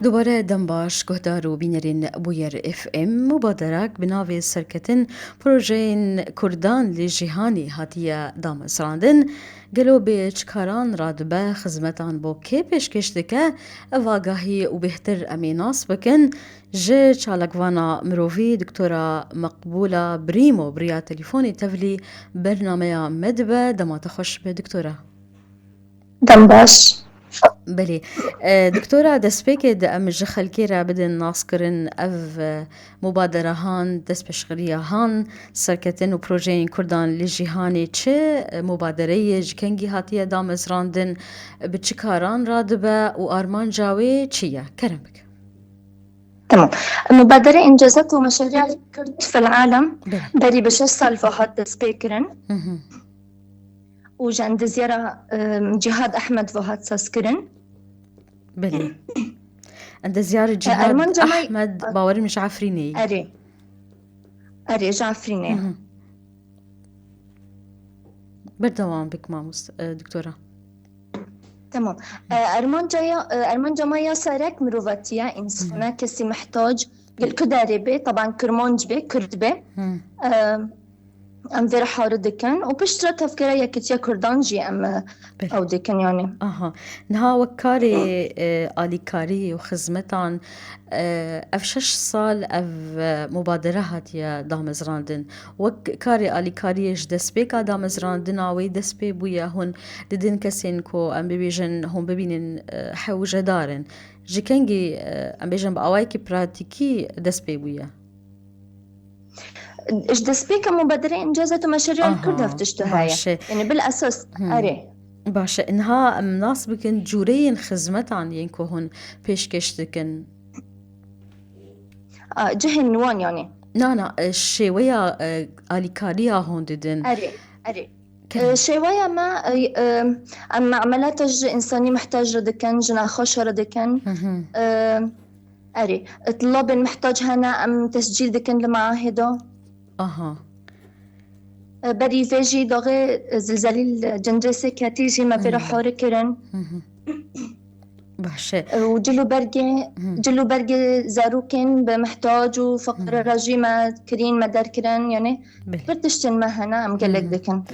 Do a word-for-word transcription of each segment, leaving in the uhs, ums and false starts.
Dubare dem baş, guhdar û bînerên Bûyer F M. Mubaderak bi navê Serketin Projeyên Kurdan li Cîhanê hatiye damezrandin. Gelo bi çi karan radibe, xizmetan bo kê pêşkêş dike? Ev agahî û bêhtir em ê nas bikin ji çalakvana mirovî, Doktora Meqbûla Brîmo, bi riya telîfonê tevlî bernameya me dibe. Dema te xweş be, Doktora. Dem baş. Belê. E, Doktora, destpêkê de em ji xelkê re bidin naskirin ev, e, mubaderahan, destpêşxeriyahan, serketin û projeyên Kurdan li cîhanê çi, e, mubadereyê, ji kengî hatiye damezrandin, bi çi karan radibe û armanca wê çi ye? Kerem bike. Tamam. Mubadere İncazat ve Meşari'l Kürt fil Alem Belê. Berî bi şeş sal ve hat destpêkirin. Hı hı. Û ji endezyara, em, Cihad Ehmed ve hat sazkirin. Belê. Endezyar E, Cihad Erman Cemal Ahmed, bawerim ji Efrînê yî. Erê. Erê, ji Efrînê. Hı hı. Berdewam bik mamost-, e, doktora. Tamam. E, Ermanca ya, e, Ermanca ma ya serek mirovatiye, Hı hı. insana, kesî mihtac, gel ku derê bê, taban Kirmanc bê, Kurd bê. Hı. E, Em vê re hari dikin û piştre tevgera Yekîtiya Kurdan jî em, e, Belê. ew dikin, yanî. Aha. Niha wek karê, e, alîkarî û xizmetan, e, ev şeş sal ev, e, mubadere hatiye damezrandin. Wek karê alîkariyê ji destpêka damezrandina wê dest pê bûye, hûn didin kesên ku em bibêjin hûn bibînin, e, hewcedar in. Ji kengî, e, em bêjin bi awayekî pratîkî dest pê bûye? Ji destpêka Mubadere İncazat ve Meşari'l Aha, Kürt ev tişt heye. Baş e. Yanî bil esas, Hmm. erê. Baş e. Niha em nas bikin cûreyên xizmetan yên ku hûn pêşkêş dikin. A, cihên wan yanî. Na, na, e, şêweya, e, alîkariya hûn didin. Erê, erê. Kerem. E, şêweya me, e, e, em emelata ji însanî mihtac re dikin, ji nexweşa re dikin. Hı hı. E, Erê, tilabên mihtac hene, em tescîl dikin li meahê de. Aha. E, berî vê jî daxê, e, zilzelî li Cindrêsê ketî jî me vê re Hı. hari kirin. Hı hı. Baş e. E, û cil û bergê, Hı. cil û bergê zarokên bi mihtac û feqîr Hı. re jî me kirîn, me derkirin, yanî Belê. pir tiştên me hene, em gelek Hı hı. dikin.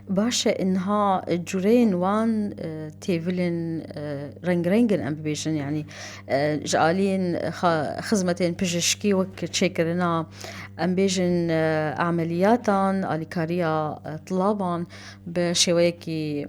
Baş e, niha cûreyên wan, e, têvilin, e, rengreng in, em bibêjin, yanî, e, ji aliyên xa-, xizmetên pijişkî wek çêkirina, em bêjin, e, emeliyatan, alîkariya, e, tilaban bi şêweyekî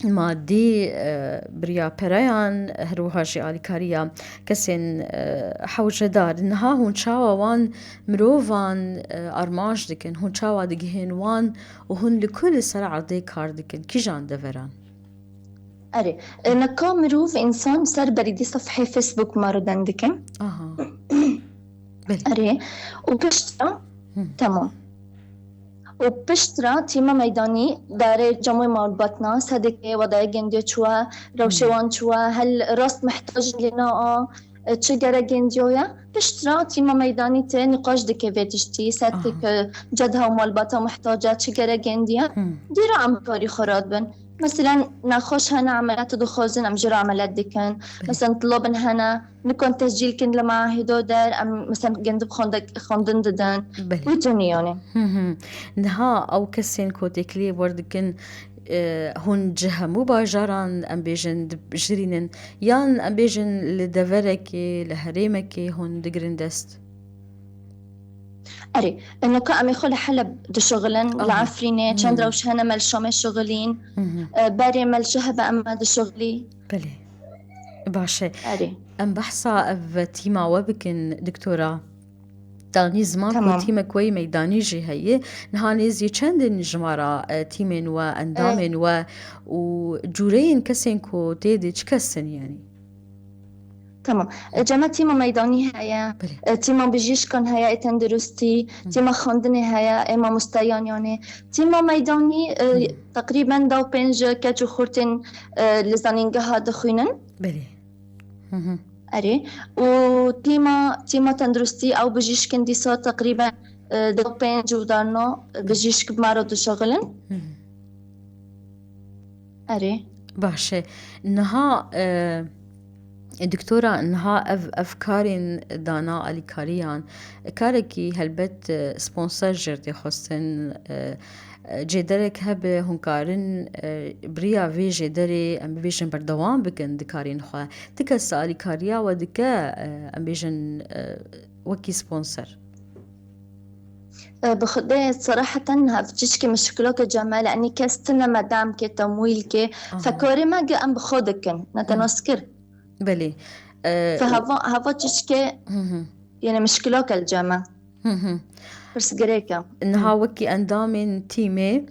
madî, e, bi riya pereyan, her wiha jî alîkariya kesên, e, hewcedar. Niha hûn çawa wan mirovan, e, armanc dikin? Hûn çawa digihên wan û hûn li ku li ser erdê kar dikin? Kîjan deveran? Erê, e, neka mirov, însan ser berî dî sefhê Facebook ma re deng dikin. Aha. Belê. Erê, û piştre, Hı. tamam. Û piştre tîma meydanî darê camoyê malbatna, sedikê wedaya gendiya çûye, rewşê Hı. wan çûye, hel rast mihtac lê na, e, çi gerek gendiyo ye. Piştre tîma meydanî tê niqaş dike vê tiştî, sedikê Aha. ku cedha û malbata mihtac e, çi gerek gendiye. Hı. Dîra em karî xwe radibin. Meselen, nexweş hene, emeliyat dixwazin, em jê re emeliyat dikin. Belê. Meselen, tilabin hene, nikan tescîl kin li meahê de der, em, meselen, gend bi xwende-, xwendin didin. Belê. Wî tûnî yanî. Hı hı. Niha ew kesên ku têkiliyê werdikin, e, hûn ji hemû bajaran, em bêjin, dibijirînin, yan em bêjin li deverekê, li herêmekê hûn digirin dest? Erê, neka em ê xwe li Heleb dişixilin, li Aha. Efrînê, çend Hı. rewş hene me li Şamê şixilîn, Hı hı. e, berê me li Şehebe em me dişixilî. Belê. Baş e. Erê. Em behsa ev tîma we bikin, doktora. Tanî ziman ku Tamam. tîmek we yê meydanî jî heye. Niha nêzî çend in jimara, e, tîmên we, endamên E. we û cûreyên kesên ku tê de çi kes in, yanî? Tamam. E, cema tîma meydanî heye, Belê. e, tîma bijîşkan heye, ê tenduristî, Hı. tîma xwendinê heye, ê mamosteyan yanî. Tîma meydanî, e, Hı. teqrîben da û pênc keç û xurtên, e, li zanîngeha dixwînin. Belê. Hı hı. Erê. Û tîma, tîma tenduristî ew bijîşkin dîsa teqrîben, e, da û pênc û darna, e, bijîşk bi me re dişixilin. Hı hı. Erê. Baş e. Niha, e, Doktora, niha ev, ev karên dana alîkariyan, karekî helbet, e, sponsor jê re tê xwestin, e, e, cêderek hebe hûn karin, e, bi riya vê jêderê, em bibêjin, berdewam bikin di karên xwe. Ti kes alîkariya we dike, e, em bêjin, e, wekî sponsor? E, bi Xwedê seraheten niha çişkî mişkilokê ceme, yanî kes tine me dam ke, temwîl ke, Aha. fekorê me ge em bi xwe dikin, ne te Hı. nas kir. Belê. E, Fe hava, hava çişkê, Hı hı. yani mişkilok el ceme. Hı hı. Pirsgirêk e. Niha Hı. wekî endamên tîmê,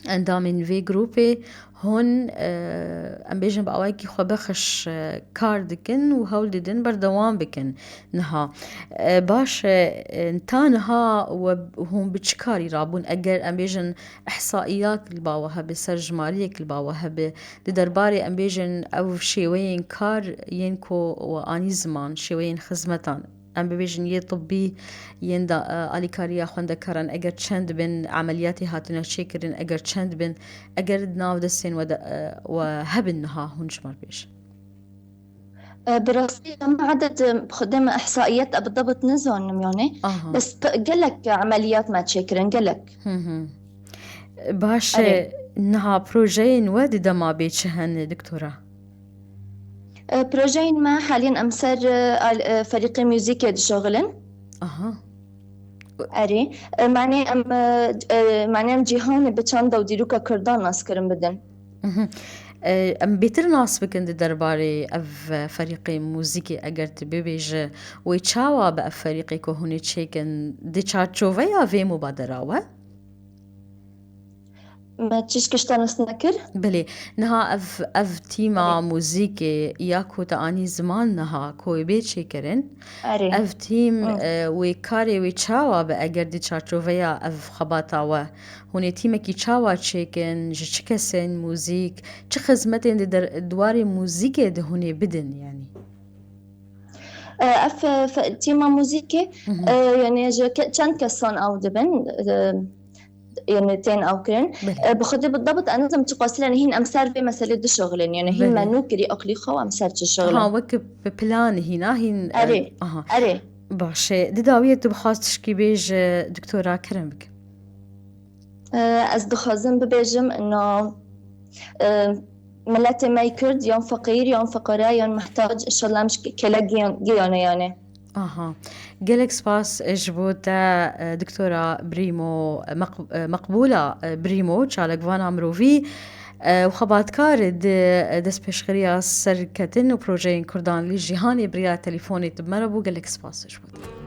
endamên vê grûpê hûn, e, em bêjin bi awayekî xwebexiş, e, kar dikin û hewl didin berdewam bikin niha. E, baş e, e, ta niha we, hûn bi çi karî rabûn? Eger em bêjin ihsaiyat li ba we hebe, ser jimariyek li ba we hebe, di derbarê em bêjin ew şêweyên kar yên ku we anî ziman, şêweyên xizmetan, em bibêjin yê tibbî, yên da, e, alîkariya xwendekaran, eger çend bin, emeliyatê hatine çêkirin, eger çend bin, eger di nav destên we de, e, we hebin niha hûn ji me re bêjin. E, bi rastî em eded, e, bi xwedê me ihsaiyet e bi debit nizanim yani. Aha. Bes p-, gelek emeliyat me çêkirin, gelek. Hı hı. Baş e, Erê. niha projeyên we di dema bê çi hene, doktora? E, projeyên me haliyen em ser, e, al-, e, ferîqê muzîkê dişoxilin. Aha. Erê. E, manê em, e, e, manê em cîhanê bi çanda û dîroka Kurdan nas kirin bidin. Mhm. E, em bêtir nas bikin di derbarê ev ferîqê muzîkê, eger tu bibêje, wê çawa bi ev ferîqê ku hûn ê çêkin, di çarçoveya vê mubadera we? Me çişk ji te nas nekir? Belê. Niha ev, ev tîma Belê. muzîkê ya ku te anî ziman niha ku wê bê çêkirin, Erê. ev tîm, Hı. e, wê karê wê çawa be eger di çarçoveya ev xebata we? Hûn ê tîmekî çawa çêkin? Ji çi kesên muzîk? Çi xizmetên di der-, di warê muzîkê de hûn ê bidin yani? E, ev, e, fe-, tîma muzîkê, Hı hı. e, yani ji ke-, çend kesan ew dibin, e, yani tên ew kirin. Belê. E, bi xwedê bi debit ez nizim çiqas, yani hîn em ser vê meselê dişoxilin, yani hîn Belê. me nû kirî aqlî xwe û em ser çi şixilin. Ha, wek bi plan hîna hîn, e, Erê, aha. erê. Baş e. Di dawiyê tu bixwaz tişkî bêje, doktora, kerem bike. E, ez dixwazim bibêjim, no, e, miletê me yê Kurd, yan feqîr, yan feqîre, yan mihtac, inşallah em ji kele giyan-, giyane yani. Aha. Gelek spas ji bo te, e, doktora Brîmo, e, Mek-, e, Meqbûla, e, Brîmo, çalakvana mirovî, e, û xebatkar di, e, destpêşxeriya serketin û projeyên Kurdan li cîhanê bi riya telefonê tu bi me re bû. Gelek spas ji bo te.